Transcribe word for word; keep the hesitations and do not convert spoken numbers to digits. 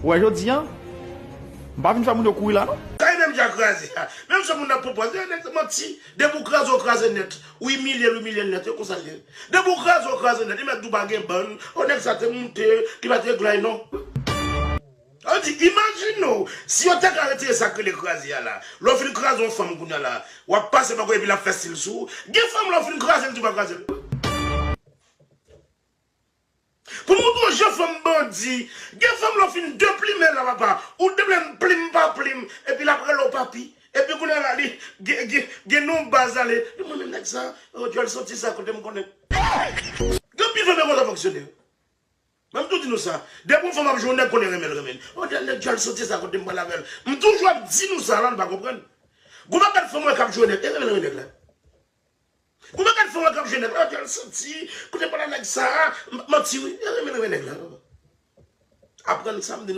Ou wè jodi a, m pa vin fè moun yo kouri la non. Kay menm jan kraze a. Menm jan moun nan pwopoze, nèg se manti. Depi w kraze, w kraze nèt. Ou imilye l, ou imilye l nèt. Se konsa l ye. Depi w kraze, w kraze nèt. Li mèt di w pa gen bann. O nèg sa te moute, li pa te regle anyen non. An di, imajine w, si yo te ka retire sa k rele kraze a la. Lè w fin kraze yon fanm kounye a la, w ap pase bò kote epi l ap fè stil sou ou. Gen fanm lè w fin kraze l, di w pa kraze l. Pou m montre w jan fanm bandi, gen fanm lè w fin deplimen la papa, ou deplimen plim pa plim, epi l ap rele w papi, epi kounye a la li gen, gen, gen non baz ale, li mwen menm nèg sa, o dyòl soti sa kote m konnen. Gen pil fanm e konsa fonksyone. Men m tou di nou sa, depi yon fanm ap jwenn nèg konnen renmen l renmen l. O dyòl nèg dyòl soti sa kote m pral avè l. M toujou ap di nou sa la, nou pa konprann. Gon pakèt fanm wè k ap jwenn nèg, e renmen l renmen nèg la. Gon pakèt fanm wè k ap jwenn nèg, o dyòl soti, kote m pral a nèg sa, m- manti wi, e renmen l renmen nèg la. Aprann sa m di